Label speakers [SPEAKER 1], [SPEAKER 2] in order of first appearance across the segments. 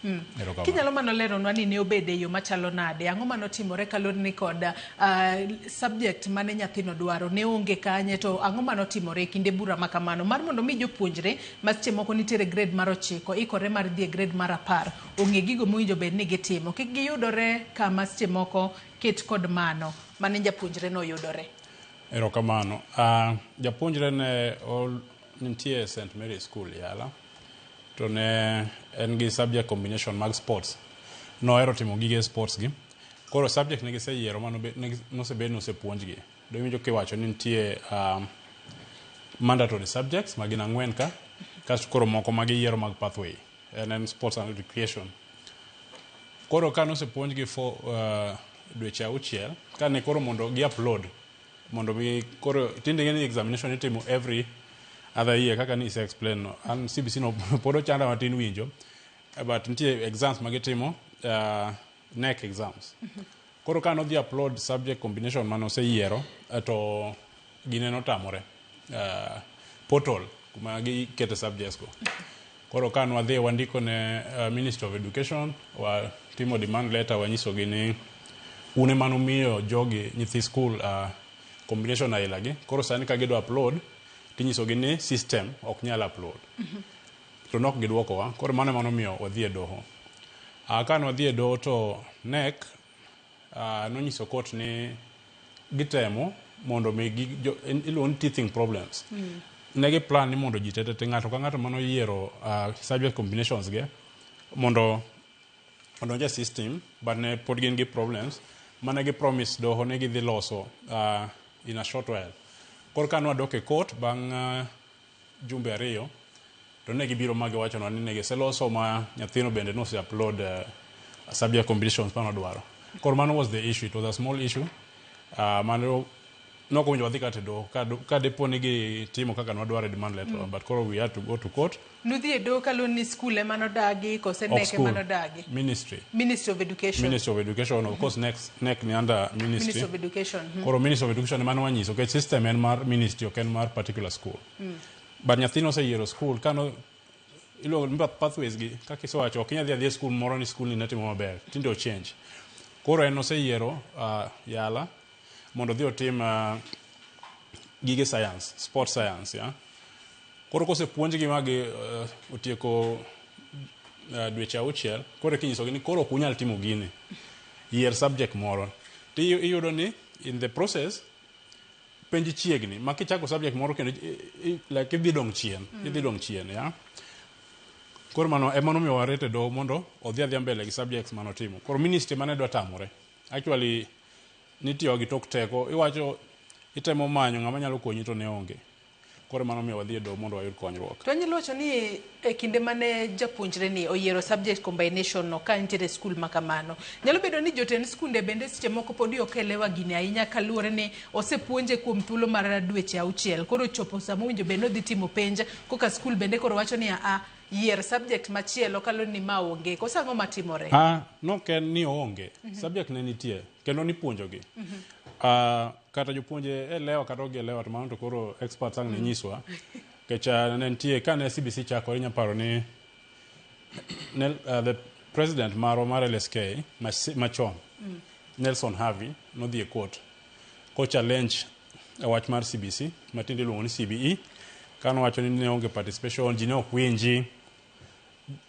[SPEAKER 1] Erokamano.
[SPEAKER 2] Kinyalo mana leronwa ni ne obede e yo machalo nade, ang'o manotimore kaluwore ni kod subject mane nyathino dwaro ne onge kanye, to ang'o manotimore e kinde bura ma kamano mar mondo mi jopuonjre ma seche moko nitiere grade mar 9 ikore mar dhi e grade mar 10 ong'e gigo mowinjo bed ni gitimo, kik giyudore kama seche moko ket kod mano mane japuonjre no oyudore.
[SPEAKER 1] Erokamano. Japuonjre ne nitie St. Mary School Yala, to ne en gi subject combination mag sports. Nohero timo gige sports gi. Koro subject ne giseyiero mano nosebed nosepuonjgi. Iwinjo kiwacho ni nitie mandatory subjects ma gin ang'wen ka, kasto koro moko ma giyiero mag pathway. En sports and recreation. Koro ka nosepuonjgi for dweche 6, kane koro mondo gi upload mondo mi koro tinde ing'e ni examination itimo every other year kaka ni ise explain no. An CBC no pod ochanda matin winjo, but nitie exams ma gitimo, KNEC exams. Koro ka nodhi upload subject combination mane oseyiero, to gine notamore portal kuma gikete subjects go. Koro ka nwadhi wandiko ne Ministry of Education, watimo demand letter, wanyisogi ni un ema numiyo jogi nyithi school combination aila gi. Koro sani ka gidwa upload, tinyisogi ni system ok nyal upload. To nok gidwokowa. Koro mano ema nomiyo wadhi e doho. Ka nwadhi e doho to KNEC nonyiso court ni gitemo mondo mi iluongo ni teething problems. Ne gi plan ni mondo ji te te ng'ato ka ng'ato manoyiero subject combinations ge mondo odonj e system, but ne pod gin gi problems mane gi promise doho ne gidhi loso in a short while. Koro ka nwadok e court bang' jumbe 2, to ne gibiro ma giwachonwa ni ne giseloso ma nyathino bende nose upload subject combinations manodwaro. Koro mano was the issue. It was a small issue. Mano nok owinjo wadhi kata e doho ka dipo ni gitimo kaka nwadwaro e demand letter, but koro we had to go to court.
[SPEAKER 2] Nudhi e doho kaluwore ni skul ema nodagi kose
[SPEAKER 1] Ok
[SPEAKER 2] KNEC ema
[SPEAKER 1] school,
[SPEAKER 2] nodagi?
[SPEAKER 1] Ministry.
[SPEAKER 2] Ministry of Education.
[SPEAKER 1] Ministry of Education, of course, KNEC, KNEC ni under ministry.
[SPEAKER 2] Ministry of Education.
[SPEAKER 1] Koro Ministry of Education ema nwanyiso nikech system en mar ministry, ok en mar particular school. But nyathi noseyiero school kano iluongo ni pathways gi kaka isewacho, ok inyal dhi adhiya e school moro ni school ni ne timo maber, tinde o change. Koro en oseyiero Yala mondo odhi otim gige science, sport science, yeah? Koro kosepuonjgi ma gi otieko dweche 6, koro eka inyisogi ni koro ok unyal timo gini, yier subject moro. To iyudo ni in the process penj chiegni ma kichako subject moro kendo like idhi dong' chien, idhi dong' chien, yeah? Koro mano ema nomiyo warete doho mondo odhi adhiya mbele gi subjects manotimo. Koro ministry mane dwa tamore actually nitiyo gi tok teko, iwacho itemo manyo ng'ama nyalo konyi to ne onge. Koro mano miyo wadhi e doho mondo wayud konyruok.
[SPEAKER 2] To anyalo wacho ni e kinde mane japuonjre ni oyiero subject combination no ka nitiere e skul ma kamano, nyalo bedo ni jotend skunde bende seche moko podi ok elewa gini ahinya kaluwore ni osepuonje kuom thuolo mar dweche 6. Koro ochopo sama owinjo bed ni odhi timo penj, koka skul bende koro wacho ni a yier subject machielo kaluwore ni ma onge. Koso ang'o matimore?
[SPEAKER 1] Ah, nok en ni oonge. Subject ne nitie kendo nipuonjogi. Kata jopuonje elewa kata ok gielewa, to mano to koro experts ang' ne nyiswa. Nikech ne nitie kane CBC chakore, inya paro ni ne, the president marwa mar LSK machon, Nelson Havi, nodhi e court ko challenge e wach mar CBC matinde iluongo ni CBE, kanowacho ni ne onge participation, ji ne ok winji,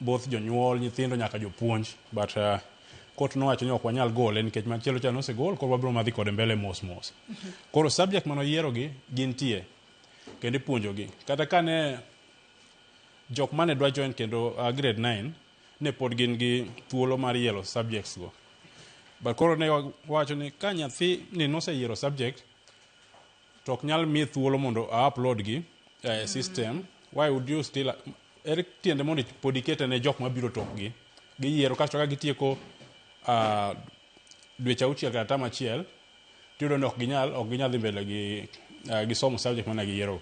[SPEAKER 1] both jonyuol, nyithindo nyaka jopuonj, but court nowacho ni ok wanyal gole nikech machielo cha nosegol, koro wabiro madhi kode mbele mos mos. Koro subject manoyierogi gintie kendo ipuonjogi. Kata kane jok mane dwa join kendo grade 9 ne pod gin gi thuolo mar yiero subjects go. But koro ne wacho ni ka nyathi ni noseyiero subject to ok nyal miye thuolo mondo a upload gi e system, why would you still, ere tiende mondo pod ikete ne jok mabiro tokgi giyiero? Kasto ka gitieko dweche 6 kata term achiel, tiyudo ni ok ginyal dhi mbele gi somo subject mane giyiero.